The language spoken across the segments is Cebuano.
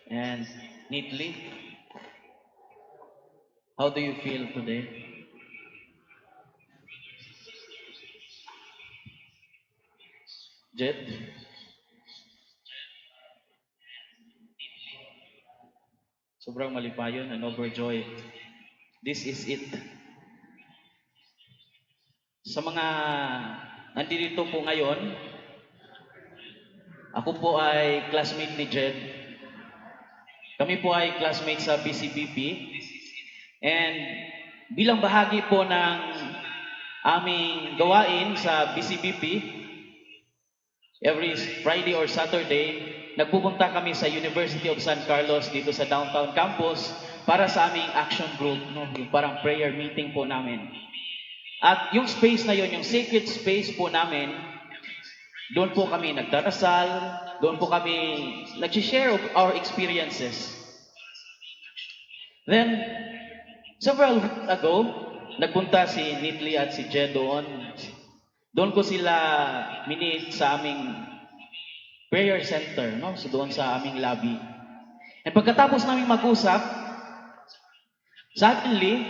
And Neatly, how do you feel today? Jed? Sobrang malipayon and overjoyed. This is it. Sa mga nandito po ngayon, ako po ay classmate ni Jed. Kami po ay classmate sa BCBP. And bilang bahagi po ng aming gawain sa BCBP, every Friday or Saturday, nagpupunta kami sa University of San Carlos dito sa downtown campus para sa aming action group, no? Yung parang prayer meeting po namin. At yung space na yun, yung sacred space po namin, doon po kami nagdarasal, doon po kami nag-share of our experiences. Then, several weeks ago, nagpunta si Nidli at si Jed doon. Doon ko sila mineet sa aming prayer center, no? So doon sa aming lobby. And pagkatapos namin mag-usap, suddenly,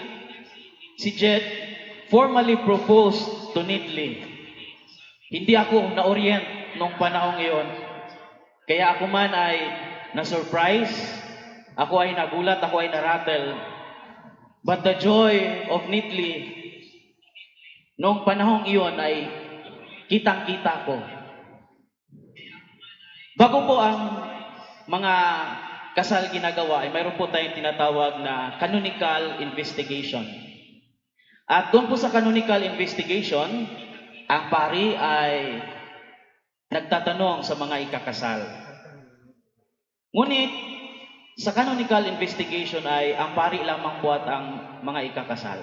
si Jed formally proposed to Nidli. Hindi ako na-orient nung panahong iyon. Kaya ako man ay na-surprise, ako ay nagulat, ako ay na-rattle. But the joy of Nidli, noong panahong iyon ay kitang-kita ko. Bago po ang mga kasal ginagawa, ay mayroon po tayong tinatawag na canonical investigation. At doon po sa canonical investigation, ang pari ay nagtatanong sa mga ikakasal. Ngunit, sa canonical investigation ay ang pari lamang po at ang mga ikakasal.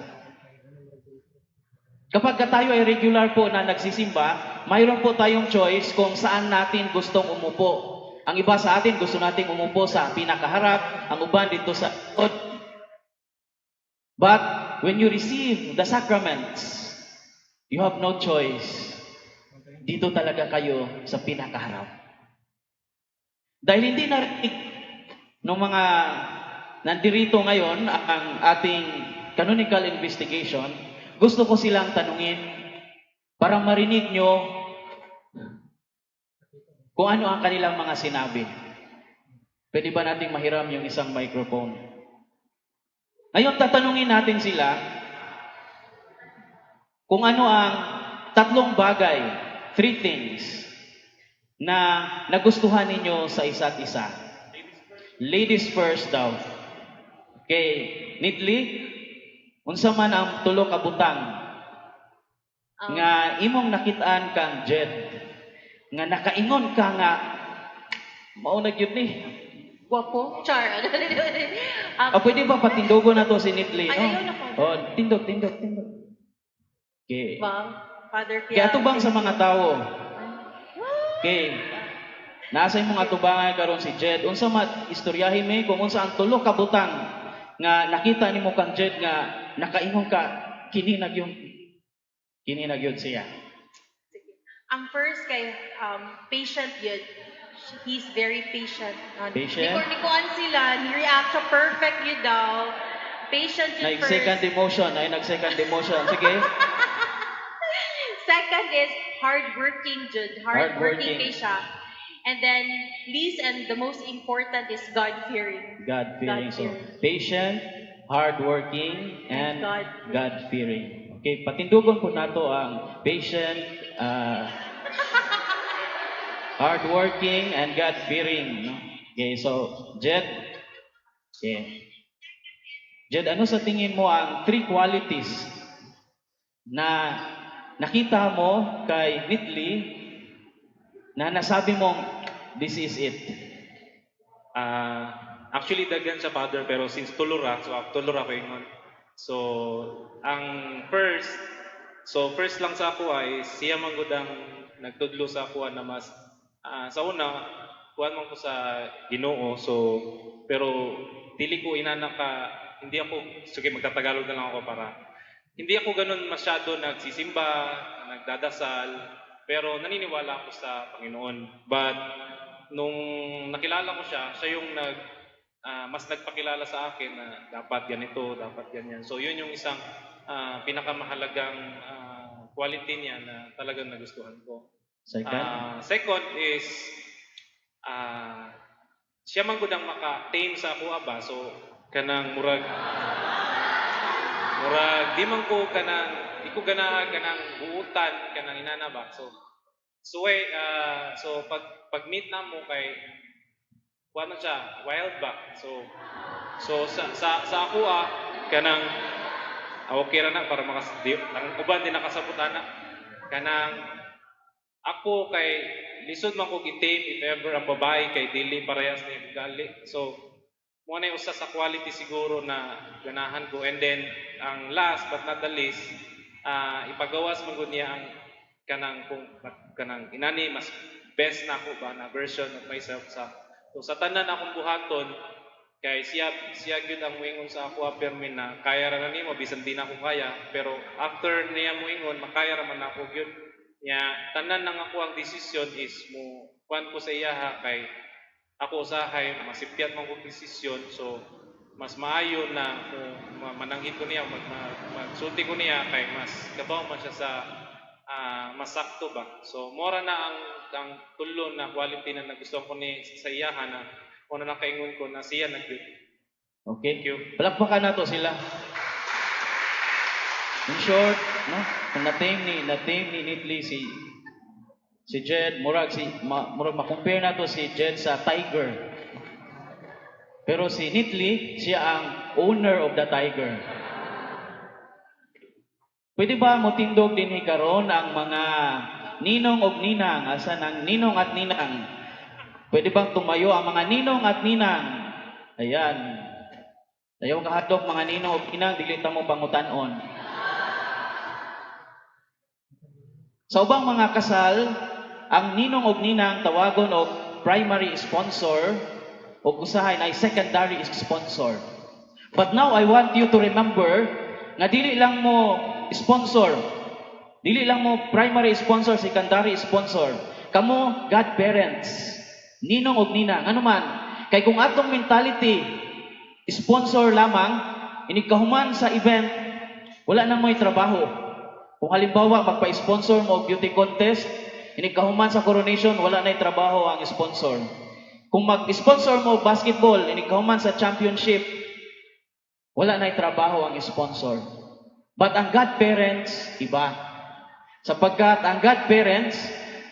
Kapag ka tayo ay regular po na nagsisimba, mayroon po tayong choice kung saan natin gustong umupo. Ang iba sa atin, gusto nating umupo sa pinakaharap, ang uban dito sa likod. But when you receive the sacraments, you have no choice. Dito talaga kayo sa pinakaharap. Dahil hindi narinig ng mga nandirito ngayon ang ating canonical investigation, gusto ko silang tanungin para marinig nyo kung ano ang kanilang mga sinabi. Pwede ba nating mahiram yung isang microphone? Ngayon, tatanungin natin sila kung ano ang tatlong bagay, three things, na nagustuhan ninyo sa isa't isa. Ladies first daw. Okay, Nidli, unsa man ang tulo ka butang nga imong nakitaan kang Jed nga nakaingon ka nga mao na gyud ni? Guwapo? Char. Ah, pwede ba patindugon na to si Nidli, Ay, no? ayaw na, Father. Oh, tindog, tindog, tindog. Okay. Wow. Father Pia. Kaya atubang sa mga tao. Okay. Nasa imong atubangan karon si Jed. Unsa man istoryahi mi kung unsa ang tulo ka butang nga nakita nimo kang Jed nga nakaingon ka kini na gyud siya? Ang first kay patient yun. He's very patient. Patient? Ni kuan sila, ni react siya perfect yun daw. Patient yun Nag first. Second emotion, ay nag second emotion. Sige. Second is hardworking jud. Hardworking. Hardworking kay siya. And then least and the most important is God-fearing. God-fearing. So, God-fearing. patient, hardworking, and God-fearing. God-fearing. Okay, patindugon po nato ang patient, hardworking, and God-fearing. No? Okay, so, Jed, okay. Jed, ano sa tingin mo ang three qualities na nakita mo kay Nidli na nasabi mong, "This is it"? Ah, actually daghan siya, Father, pero since tulo ra, so tulo ra ko ingon. So, ang first, so first lang sa ako ay siya man gud ang nagtudlo sa ako na mas sa una kuan man ko sa Ginoo, so pero dili ko inana ka, hindi ako, sige, magtatagalog na lang ako para hindi ako ganun masyado nagsisimba, nagdadasal, pero naniniwala ako sa Panginoon. But nung nakilala ko siya, siya yung nag Mas nagpakilala sa akin na dapat ganito, dapat ganyan. So yun yung isang pinakamahalagang quality niya na talagang nagustuhan ko. Second? Second is siya man gud ang maka-tame sa ako ba. So kanang murag di man ko kanang di ko ganahan kanang buutan, kanang inana ba. So pag meet na mo kay kuan na siya, wild ba. So sa ako kanang okay ra na para makas di, ang uban di nakasabot ana. Kanang ako kay lisod man ko gi-tame if ever ang babae kay dili parehas ni ugali. So mo na yung usa sa quality siguro na ganahan ko. And then ang last but not the least, ipagawas man gud niya ang kanang kung kanang inani mas best na ako ba na version of myself sa, so sa tanan akong buhaton kay siya siya gyud ang muingon sa ako permi na kaya ra na nimo bisan di na ako kaya, pero after niya muingon, makaya ra man ako gyud niya. Tanan nang ako ang desisyon is mo kuan ko sa iyaha kay ako usahay masipyat man kog desisyon, so mas maayo na kung mananghid ko niya, magsulti ko niya kay mas kabaw man siya sa mas sakto ba. So mora na ang tulo na quality na nagustuhan ko ni sa iyaha na una nakaingon ko na siya na gyud. Okay. Thank you. Palakpakan nato sila. In short, no? Kung na-tame ni Nitli si si Jed, murag ma-compare nato si Jed sa tiger. Pero si Nitli, siya ang owner of the tiger. Pwede ba motindog dinhi karon ang mga ninong og ninang? Asa ang ninong at ninang? Pwede bang tumayo ang mga ninong at ninang? Ayan. Ayaw kahadlok, mga ninong og ninang, dili ta mo pangutan-on. Sa ubang mga kasal, ang ninong og ninang tawagon og primary sponsor o usahay na secondary sponsor. But now I want you to remember nga dili lang mo sponsor, dili lang mo primary sponsor, secondary sponsor. Kamo godparents, ninong og ninang. Ano man, kay kung atong mentality sponsor lamang, inig kahuman sa event, wala nang may trabaho. Kung halimbawa magpa-sponsor mo og beauty contest, inig kahuman sa coronation, wala na'y trabaho ang sponsor. Kung mag-sponsor mo og basketball, inig kahuman sa championship, wala na'y trabaho ang sponsor. But ang godparents, iba. Sapagkat ang godparents,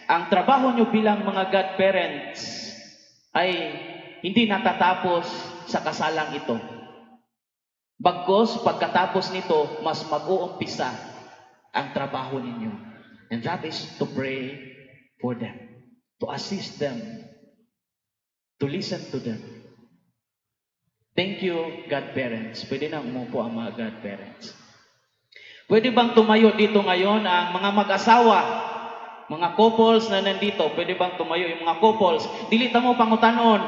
ang trabaho nyo bilang mga godparents ay hindi natatapos sa kasalang ito. Bagkus, pagkatapos nito, mas mag-uumpisa ang trabaho ninyo. And that is to pray for them, to assist them, to listen to them. Thank you, godparents. Pwede na umupo ang mga godparents. Pwede bang tumayo dito ngayon ang mga mag-asawa, mga couples na nandito? Pwede bang tumayo yung mga couples? Dili ta mo pangutanon.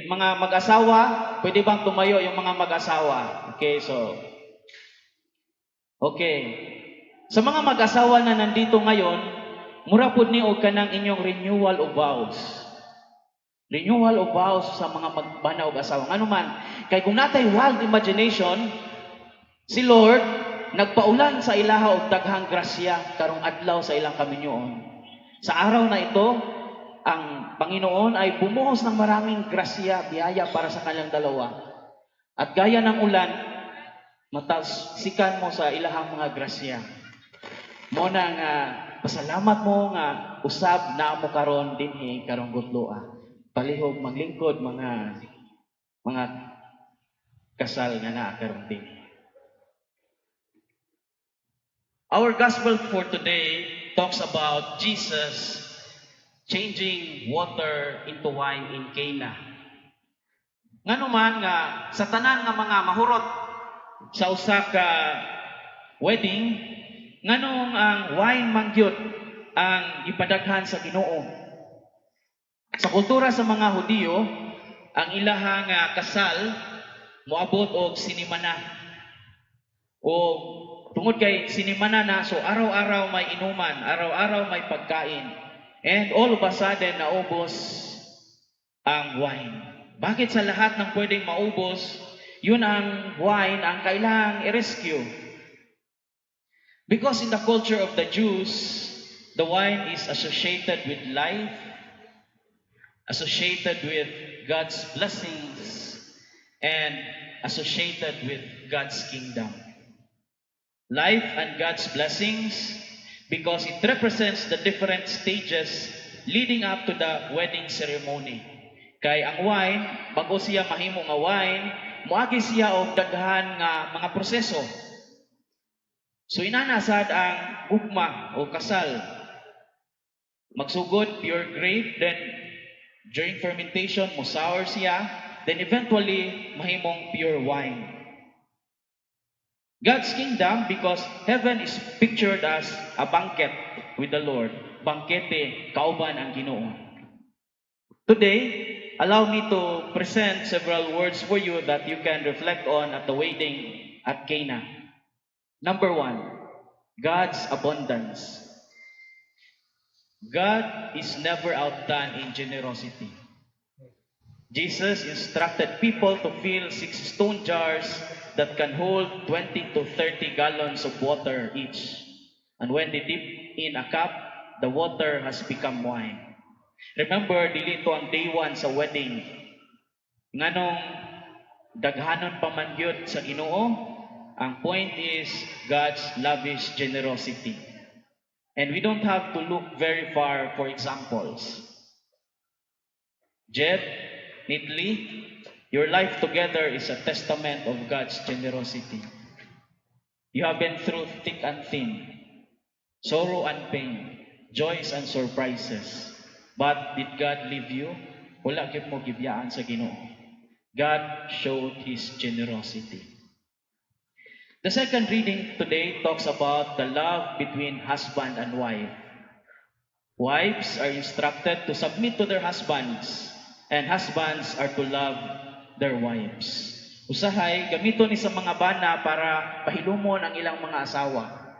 Mga mag-asawa, pwede bang tumayo yung mga mag-asawa? Okay, so. Okay. Sa mga mag-asawa na nandito ngayon, mura pud ni og kanang inyong renewal of vows. Renewal of vows sa mga magbana og asawa. Ngano man, kay kung natay wild imagination, si Lord nagpaulan sa ilaha og daghang grasya karong adlaw sa ilang kaminyoon. Sa araw na ito, ang Panginoon ay bumuhos ng maraming grasya, biyaya para sa kanilang dalawa. At gaya ng ulan, matalsikan mo sa ilahang mga grasya. Mo na nga pasalamat mo nga usab na mo karon dinhi karong gutloa. Palihog maglingkod mga kasal nga naa karon dinhi. Our gospel for today talks about Jesus changing water into wine in Cana. Ngano man nga sa tanan nga mga mahurot sa usa ka wedding, nganong ang wine man gyud ang gipadaghan sa Ginoo? Sa kultura sa mga Hudiyo, ang ilahang kasal moabot og sinimana. O tungod kay sinimana na, so araw-araw may inuman, araw-araw may pagkain. And all of a sudden, naubos ang wine. Bakit sa lahat ng pwedeng maubos, yun ang wine ang kailangang i-rescue? Because in the culture of the Jews, the wine is associated with life, associated with God's blessings, and associated with God's kingdom. Life and God's blessings because it represents the different stages leading up to the wedding ceremony. Kay ang wine, bago siya mahimo nga wine, moagi siya og daghan nga mga proseso. So inana sad ang gugma o kasal. Magsugod pure grape, then during fermentation mo sour siya, then eventually mahimong pure wine. God's kingdom because heaven is pictured as a banquet with the Lord. Bangkete kauban ang Ginoo. Today, allow me to present several words for you that you can reflect on at the wedding at Cana. Number one, God's abundance. God is never outdone in generosity. Jesus instructed people to fill six stone jars that can hold 20 to 30 gallons of water each. And when they dip in a cup, the water has become wine. Remember, dili to ang day one sa wedding. Nganong daghanon pa man gyud sa Ginoo, ang point is God's lavish generosity. And we don't have to look very far for examples. Jed, Nidli, your life together is a testament of God's generosity. You have been through thick and thin, sorrow and pain, joys and surprises. But did God leave you? Wala gyud mo gibiyaan sa Ginoo. God showed His generosity. The second reading today talks about the love between husband and wife. Wives are instructed to submit to their husbands, and husbands are to love their wives. Usahay, gamiton ni sa mga bana para pahilumon ang ilang mga asawa.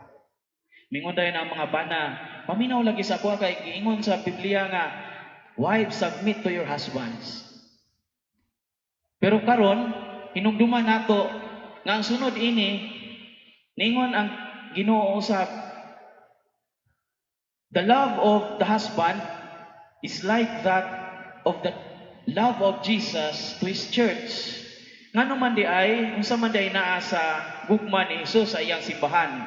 Mingon dayon ang mga bana, "Paminaw lagi sa ako kay giingon sa Biblia nga wives, submit to your husbands." Pero karon, hinumduman nato nga ang sunod ini, ningon ang Ginoo usab, the love of the husband is like that of the love of Jesus to His church. Ngano man di ay, unsa man di ay naa sa gugma ni Jesus sa iyang simbahan?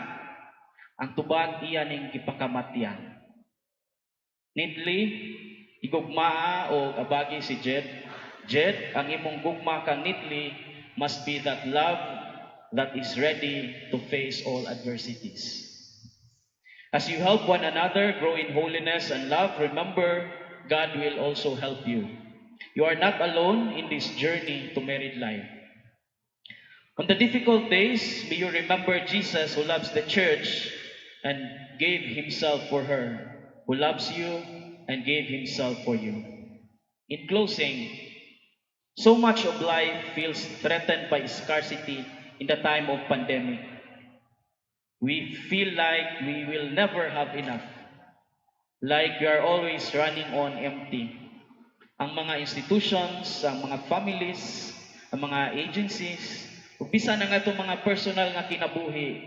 Ang tubag, iya ning gipakamatyan. Nidli, igugmaa o abagi si Jed. Jed, ang imong gugma kang Nidli must be that love that is ready to face all adversities. As you help one another grow in holiness and love, remember, God will also help you. You are not alone in this journey to married life. On the difficult days, may you remember Jesus, who loves the church and gave himself for her, who loves you and gave himself for you. In closing, so much of life feels threatened by scarcity in the time of pandemic. We feel like we will never have enough, like we are always running on empty. Ang mga institutions, ang mga families, ang mga agencies, ug bisan ang atong mga personal nga kinabuhi,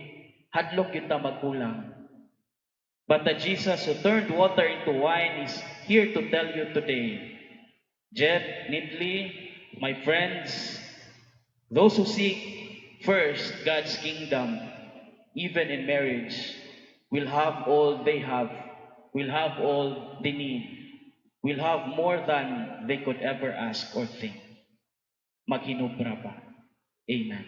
hadlok gyud ta magkulang. But the Jesus who turned water into wine is here to tell you today, Jed, Nidli, my friends, those who seek first God's kingdom, even in marriage, will have all they have, will have all they need, will have more than they could ever ask or think. Maghinubra pa. Amen.